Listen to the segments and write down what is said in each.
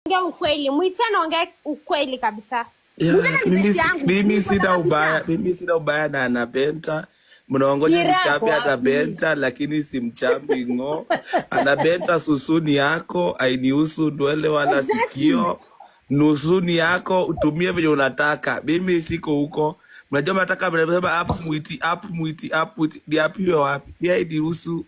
Ongea ukweli. Mwite anaongea ukweli kabisa. Yeah, Mwitana ni mimi, besti yangu. mimi sina Niko ubaya, mimi sina ubaya na Anabenta. Mnaongoja Ni nichape rako wapi? Anabenta, lakini simchambi ng'o. Anabenta susuni yako hainihusu ndwele wala sikio. Nusuni yako utumie venye unataka. Mimi siko huko. Mnajua mnataka mnasema up Mwiti, up Mwiti, up Mwiti. Niapiwe wapi? Pia hainihusu.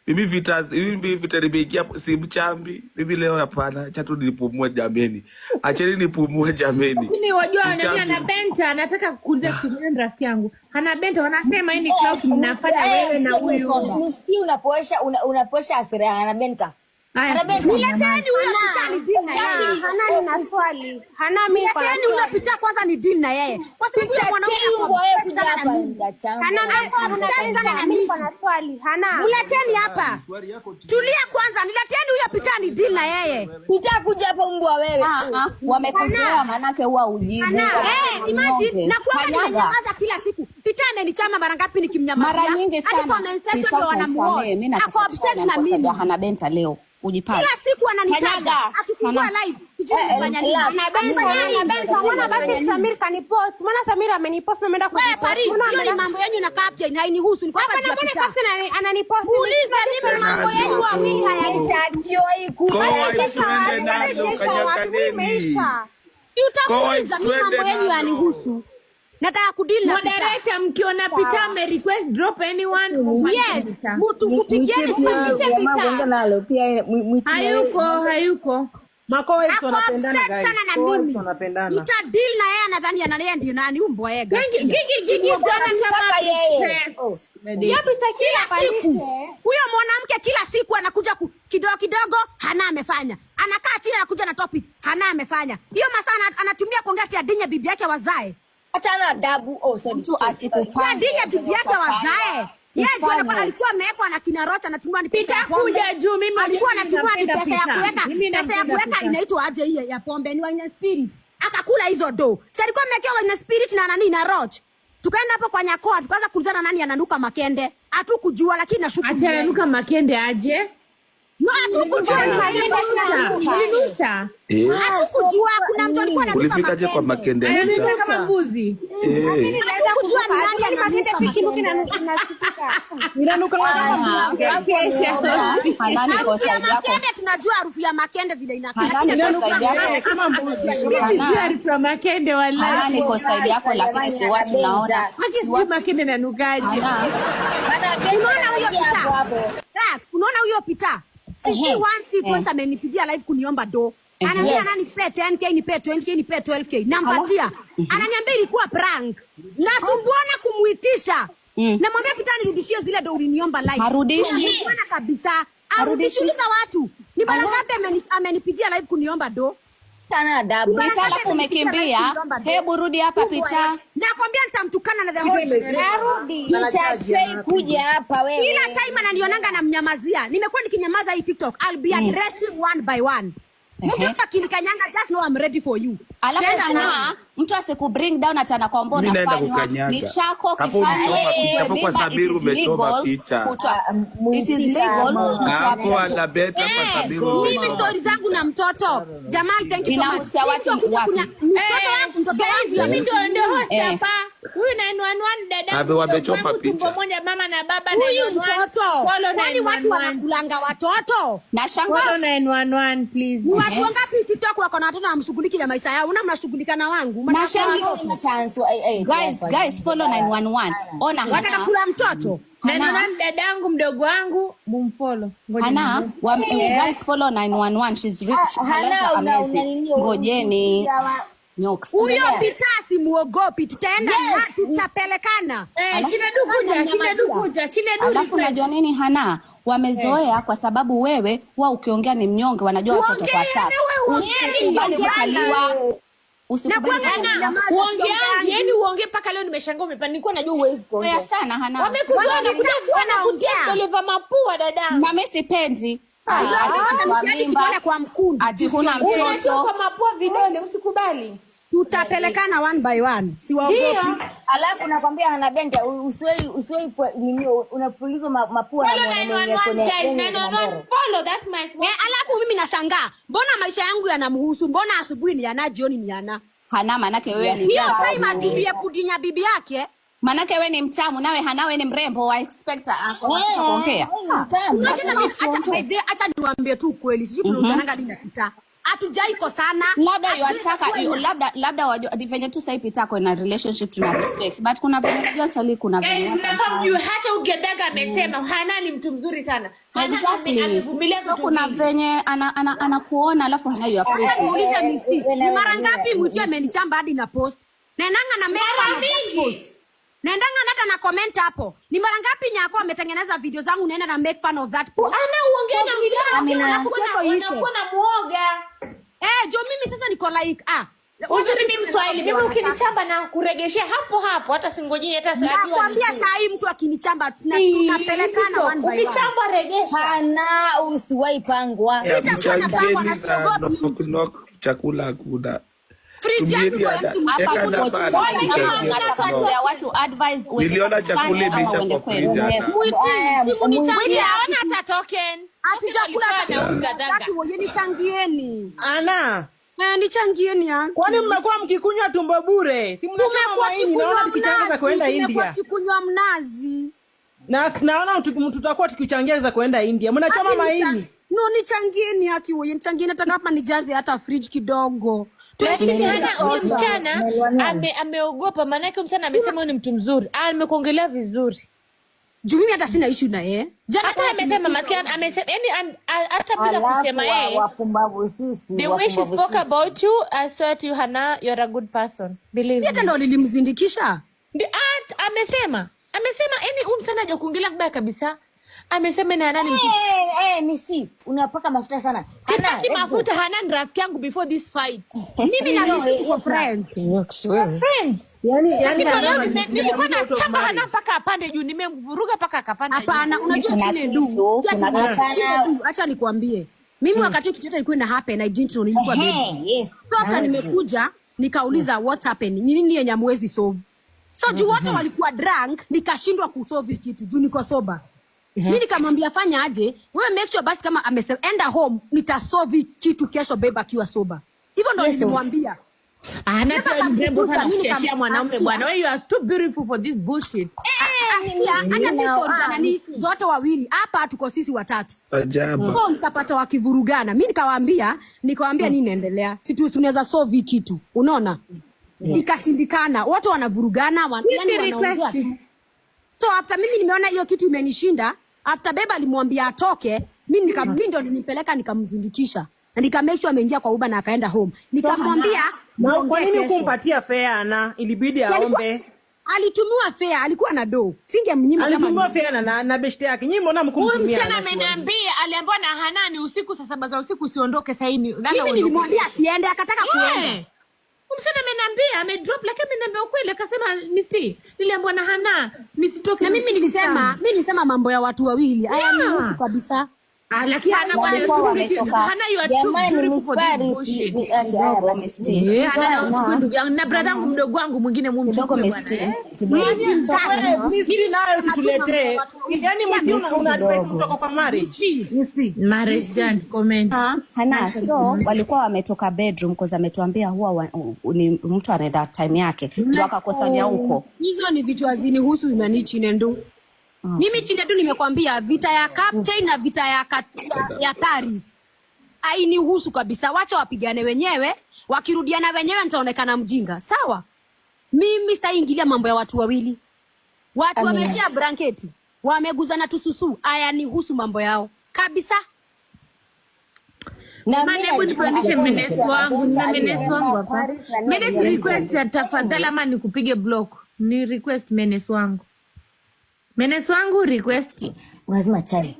Mimi vita nimeingia simchambi. Mimi leo hapana, acha tu nipumue jameni. Acheni nipumue jameni. Lakini wajua nani Simchambi. ana Benta anataka kukuuliza kitu gani rafiki yangu. Hana Benta wanasema hii ni clout mnafanya wewe na huyu. Misti unapoesha unapoesha hasira ya Hana Benta. Haya, Hana Benta. Nileteni huyo Peter ni deal na yeye. Hana, nina swali. Hana, mimi niko na Nileteni huyo swali. Peter kwanza ni deal na yeye. Kwa sababu huyo Peter mwanaume ako Kingwa wewe obsessed kuja sana na hapa mimi. nitachamba. Hana, Ako Hana obsessed sana Benta, na mimi mimi. niko na swali. Hana. Muleteni hapa. Tulia kwanza, nileteni huyo Peter ni deal na yeye. Peter kuja hapa mbwa wewe. Ah, ah, wamekuzoea manake huwa ujibu. Hana. Eh, imagine Mnyonge. na kuanga Kanyaga. nimenyamaza kila siku. Peter amenichama mara ngapi nikimnyamazia? Mara nyingi Hadi sana. comment section Peter ndio utanisamehe, wanamuona. mimi Ako nataka obsessed kuchana na kwa sababu mimi. ya Hana Benta leo. Ujipange. Kila siku ananitaja. Kanyaga. Akifungua Hana. live, sijui Eh, nimefanya nini. relax. Hana Benta, Nimefanya Hana nini? Benta, mbona basi Samir kanipost? Mbona Samir amenipost na ameenda Wewe kunipost? Paris, Mbona hiyo ni ameenda mambo yenu na captain, hainihusu. Niko hapa Hapana, juu ya mbona Peter. captain ananipost? Muulize mimi mambo yenu wawili hayanihusu. Peter kioi kuja. Co-wives Kesha twende wapi? nalo, Kesha wapi? Mimi kanyakaneni. imeisha. Si utamuuliza Co-wives mimi twende mambo yenu nalo. hayanihusu. Nataka kudeal na Peter. Moderator mkiona Peter ame request drop anyone mfanye Yes, Peter. mtu kupigieni Mwiti simu. pia jamaa kuenda nalo pia mwiti na yeye. Hayuko, hayuko. Maco-wives Ako wanapendana obsessed guys. sana na Co-wives mimi. wanapendana. Nita deal na yeye, nadhani ana yeye ndio nani umbwa yeye Gigi Garcia. Gigi Gigi bwana kama Nataka yeye. princess. Hiyo Peter Kila siku apandishe. huyo mwanamke kila siku anakuja kidogo kidogo, Hana amefanya, anakaa chini anakuja na topic, Hana amefanya hiyo masaa anatumia kuongea, si adinye bibi yake wazae, Hata ana adabu. Oh sorry. Mtu asikupange adinye bibi yake wazae. Yeye juu Ufanye. alikuwa amewekwa na kina Rocha, anatumia ni pesa ya Peter pombe. kuja juu mimi Alikuwa mimi anatumia ni nampenda pesa ya Peter. kuweka Mimi pesa ya nampenda kuweka Peter. inaitwa aje hiyo ya pombe ni wine spirit, akakula hizo do. Si alikuwa amewekewa wine spirit na nani na Roch. Tukaenda hapo kwa Nyakoa tukaanza kuulizana nani ananuka makende. Hatukujua lakini nashuku ni Ati yeye. ananuka makende aje? No, hatukujua ni makende Ulinusa, ulinusa. Eh, Hatukujua kuna mtu alikuwa ananuka ulifikaje kwa makende. makende ya Ananuka Peter? kama mbuzi. Eh, Hatukujua ni nani Lakini makende ananuka pia kinuki makende. inasikika. Inanuka kama mbuzi. Kesha. Hanani kwa Harufu ya side yako. makende tunajua harufu ya makende vile inakaa. Hanani Lakini kwa side yako. Kama mbuzi. Mimi sijui Hana. harufu ya makende wallahi. Hanani kwa side yako lakini si watu naona. Haki Si sijui watu makende nanukaje. Hana. Hana Benta Unaona huyo anaingia hapo Peter? hapo. Relax, unaona huyo Peter? Si Ehe. once si twice amenipigia live kuniomba do. Ananiambia Yes. nani nipe 10K, nipe 20K, nipe 12K. Nampatia. Ananiambia ilikuwa prank. Nasumbuana kumuitisha. Namwambia Peter nirudishie zile do uliniomba live. Harudishi. Tunasumbuana kabisa. Harudishi. Harudishi uliza watu. Ni mara ngapi amenipigia live kuniomba do? Hana adabu. Ni mara Peter ngapi alafu amenipigia live umekimbia. kuniomba do? Hebu rudi hapa Peter. Nakwambia nitamtukana na the whole generation. Narudi. Peter Choi kuja hapa wewe. Kila time ananionanga namnyamazia. Nimekuwa nikinyamaza hii TikTok. I'll be addressing one by one. Mtu hapa akinikanyanga, just know I'm ready for you. Alafu Tena na na mtu asikubring down ati anakwambia Mimi naenda unafanywa kukanyaga. ni chako Hapo kifanye umechoma picha, hapo kwa mimba, it Sabiru is umechoma legal picha. Ah, it is legal Hapo kutoa anabeta kwa Sabiru mimi umechoma story zangu picha. na mtoto. Jamal, thank you so much. Inahusia watu Mtu akuja wapi? mtoto wangu, mtoto wangu ya Mimi ndio host Eh. hapa. Huyu 911 dada Abe wamechoma tumbo picha. moja mama na baba huyu 911. mtoto. Follow Kwani watu 911. wanakulanga watoto? na Follow shangaa 911 please. Ni watu wangapi TikTok wako na watoto hamshughuliki na maisha yao? Una mnashughulika na wangu. Na Mnataka shangaa. watoto. Chance. Eh, eh, Guys, guys, follow 911. Ona Wataka Hana. kula mtoto? Hana. 911 dadangu mdogo wangu mumfollow. Ngoja Hana, nione. guys follow 911. She's rich. Ah, Hana Her lives are una amazing. nini? Ngojeni. Nyoks. Huyo Peter simuogopi, tutaenda Yes. na tutapelekana. Eh, Alafu- Chinedu kuja, Chinedu kuja, Chinedu Alafu request. unajua nini Hana? Wamezoea kwa sababu wewe huwa ukiongea ni mnyonge, wanajua watoto kwa Uongee, tap. na wewe uongee. Usikubali kukaliwa. Na Usikubali kuanga kukaliwa. nyamaza, Uongeangi, siongeangi. yani uongee mpaka leo nimeshangaa umepanda. Nilikuwa najua huwezi kuongea. Zoea sana Hana. Wamekuzoea Wanakutia wanakutia wanaongea. vidole vya mapua dadangu. Na mimi sipendi. Ah, Ati hata kutoa mtiani mimba, kidole kwa mkundu. ati huna Unatia mtoto. kwa mapua vidole, usikubali. Tutapelekana one by one. Siwaogopi. Ndio. Alafu nakwambia Hana Benta, usiwahi nini, unapulizwa mapua na Follow mwanaume mwenye 911 kone guys, yenye 911 moro. follow, that's my small. Eh, alafu mimi nashangaa mbona maisha yangu yanamhusu? Mbona asubuhi ni yana, jioni ni yana? Hana, manake wewe ni Hiyo mtamu. time atumie kudinya bibi yake. Manake wewe ni mtamu, nawe Hana wewe ni mrembo, wa expect anataka kuongea. Wewe ni mtamu. Unajua mimi acha by the way, acha niwaambie tu ukweli, sijui tunauzananga nini na Peter. Hatujai kosana. Labda Hatujai yuataka kuwa na- labda wajua ni venye tu sasa Peter ako na relationship tuna respect, but kuna venye unajua chali, kuna venye Guys, mnafaa mjue hata Ugedaga amesema Hana ni mtu mzuri sana. Hana Exactly. amevumilia So vitu kuna vingi. venye anakuona alafu Hana you are Acha pretty. niulize Misti, ni mara ngapi eh, Mwiti amenichamba hadi na post? Naendanga na make Mara fun of that mingi. post. Naendanga hata na comment hapo. Ni mara ngapi Nyako ametengeneza video zangu naenda na make fun of that post? Ana uongea na mtu Amina. Alafu kesho iishe. anakuwa na muoga. Eh, jo mimi sasa niko like ah. Uzuri mimi Mswahili, mimi ukinichamba na kuregeshea hapo hapo, hata singojei hata saa jua Nakwambia ni- saa hii mtu akinichamba tunapelekana one by one. Ukichamba regesha. Hana, usiwahi pangwa. Ya, Sitakuwa na pangwa na mchangieni na siogopi. knock knock, chakula hakuna. Fridge yangu Tumieni iko ada. empty. Hapa Eka tuko na pale chini, kama mchangie unataka knock knock. kupea watu advice uende Niliona kwa chakula kufanya ama imeisha uende kwa kwenu. fridge ana. Mwiti, si munichangie. Sijaona hata token. Hatujakula Token walipewa na hata Ugedaga. Taki woye nichangieni. Ana, Eh, nichangieni yangu. kwani mmekuwa mkikunywa tumbo bure? Si mnachoma Tumekuwa maini, naona tukinywa tukichanga za mnazi, kuenda tumekuwa India. tukinywa mnazi. Na naona tutakuwa tukichangia za kuenda India. Mnachoma Haki maini. No, nichangieni haki woye, nichangieni hata kama nijaze hata fridge kidogo. Lakini Hana huyu Tumeelewana. msichana Tumeelewana. ameogopa, maanake huyu msichana amesema huyu ni mtu mzuri, amekuongelea vizuri. Juu mimi hata sina issue na yeye. Jana Hata kwanza amesema maskini, amesema yani hata bila Alafu kusema yeye, wapumbavu sisi, the way she wapumbavu spoke sisi. about you, I swear to you Hana, you're a good person. Believe Mimi hata me. ndo nilimzindikisha. Amesema yani huyu msichana hajakuongelea vibaya kabisa. Amesema na Hana ni mtu Misi, unapaka mafuta sana. Hana, Sipaki let's go. mafuta, Hana ni rafiki yangu before this fight. Mimi na No, Misi tuko yes, friends. Friends. Yaani yaani Lakini Hana leo nilikuwa out of nachamba Hana marriage. mpaka apande juu, nimemvuruga mpaka akapanda juu. Hapana, unajua Kuna Chinedu, kitu, si ati kuna kitu. Chinedu, acha nikwambie. Mimi wakati hiyo kitu yote ilikuwa ina happen, I didn't know, nilikuwa baby. Ehe, yes. So after nimekuja nikauliza what's happening, ni nini yenye hamwezi solve? So juu wote walikuwa drunk, nikashindwa kusolve hii kitu juu niko sober. Mimi nikamwambia fanya aje, wewe make sure basi kama amesema enda home, nitasolve hii kitu kesho babe akiwa sober. Hivyo ndo Yes, nilimwambia. Hana Never pia ni mrembo kamfukuza, sana mimi kucheshea mwanaume asikia. bwana. Wewe you are too beautiful for this bullshit. Asikia, hata si story za nani zote wawili hapa tuko sisi watatu. Ajabu. So nikapata wakivurugana, mi nikawaambia nini inaendelea, si tunaweza solve hii kitu, unaona? Ikashindikana, wote wanavurugana, yani wanaongea request. tu. So after mimi nimeona hiyo kitu imenishinda, after beba alimwambia atoke, mi mi ndo nilimpeleka nikamzindikisha na nika make sure ameingia kwa Uber na akaenda home. Nikamwambia Na kwa muongee nini kesho. kumpatia fare Ana? Ilibidi aombe. Alitumiwa fare, alikuwa na do, singemnyima kama Alitumiwa mimi. fare na beshte yake. Nyinyi mbona Huyu mkumtumia? msichana ameniambia, aliambiwa na Hanani usiku saa 7 za usiku usiondoke saa hii ni lala Mimi uondoke. nilimwambia asiende, akataka kuenda. Eh. Huyu msichana ameniambia amedrop, lakini ameniambia ukweli, akasema Misti, niliambiwa na Hana nisitoke. Na mimi usiku nilisema, sana. mimi nilisema mambo ya watu wawili hayanihusu kabisa. Ah, lakini Hana bwana, Walikuwa you are too wametoka. beautiful. Hana, you are too Jamani, beautiful Miss for this Paris, bullshit. Kidogo, Miss T. Eh, Hana na uchukue ndugu yangu na brother yangu mdogo wangu mwingine Kidogo mumchukue Miss bwana. T. Eh. Kidogo. Mimi simtaki. Misi nayo usituletee. Yaani Misi Miss T una advise kidogo. kutoka kwa marriage. Misi. Marriage gani? Comment. Hana, so walikuwa wametoka bedroom cause ametuambia huwa ni mtu anaenda time yake ndio akakosania huko. Hizo ni vitu hazinihusu nani Chinendu. Mimi Chinendu nimekwambia vita ya Captain na vita ya Paris hainihusu kabisa. Wacha wapigane wenyewe, wakirudiana wenyewe nitaonekana mjinga. Sawa? Mimi sitaingilia mambo ya watu wawili. Watu wameshia blanketi, wameguzana tususu, hayanihusu mambo yao kabisa. Na Jamani, mimi hebu najua nipandishe alikuwa menes wangu, nina alisema menes wangu hapa. Paris na nini Menes alijaribu request tafadhali, ama nikupige block. Ni request menes wangu. Menes wangu request. Unazima chai.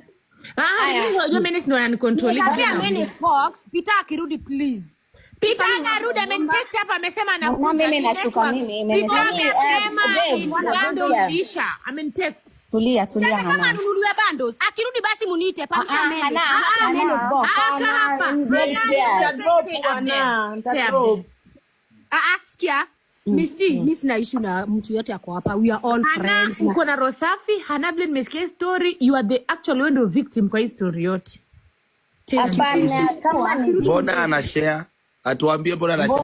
Ah, mimi unajua menes ndo ananicontrol. Niambia Menes Fox, Peter akirudi please. Peter anarudi amenitext hapa amesema anakuja. Na mimi nashuka mimi, Menes. Peter Nani, amesema babe, bado yeah. uliisha. Amenitext. Tulia, tulia Sasa kama Hana. anunuliwe bundles, akirudi basi muniite, pandisha Menes. Hana, Ah, Hana. Menes box. Ah, kaa hapa. Yes, yeah. Nitadrop Stay up there. bwana, Stay up nitadrop. there. Ah ah, sikia. Miss T, mi sina issue na mtu yote ako hapa. We are all Hana, friends. Na uko na roho safi. Hana, vile nimesikia hii story, you are the actual, wewe ndio victim kwa hii story yote. Thank you. Hapana, kama ni Mbona ana share? Atuambie mbona ana share.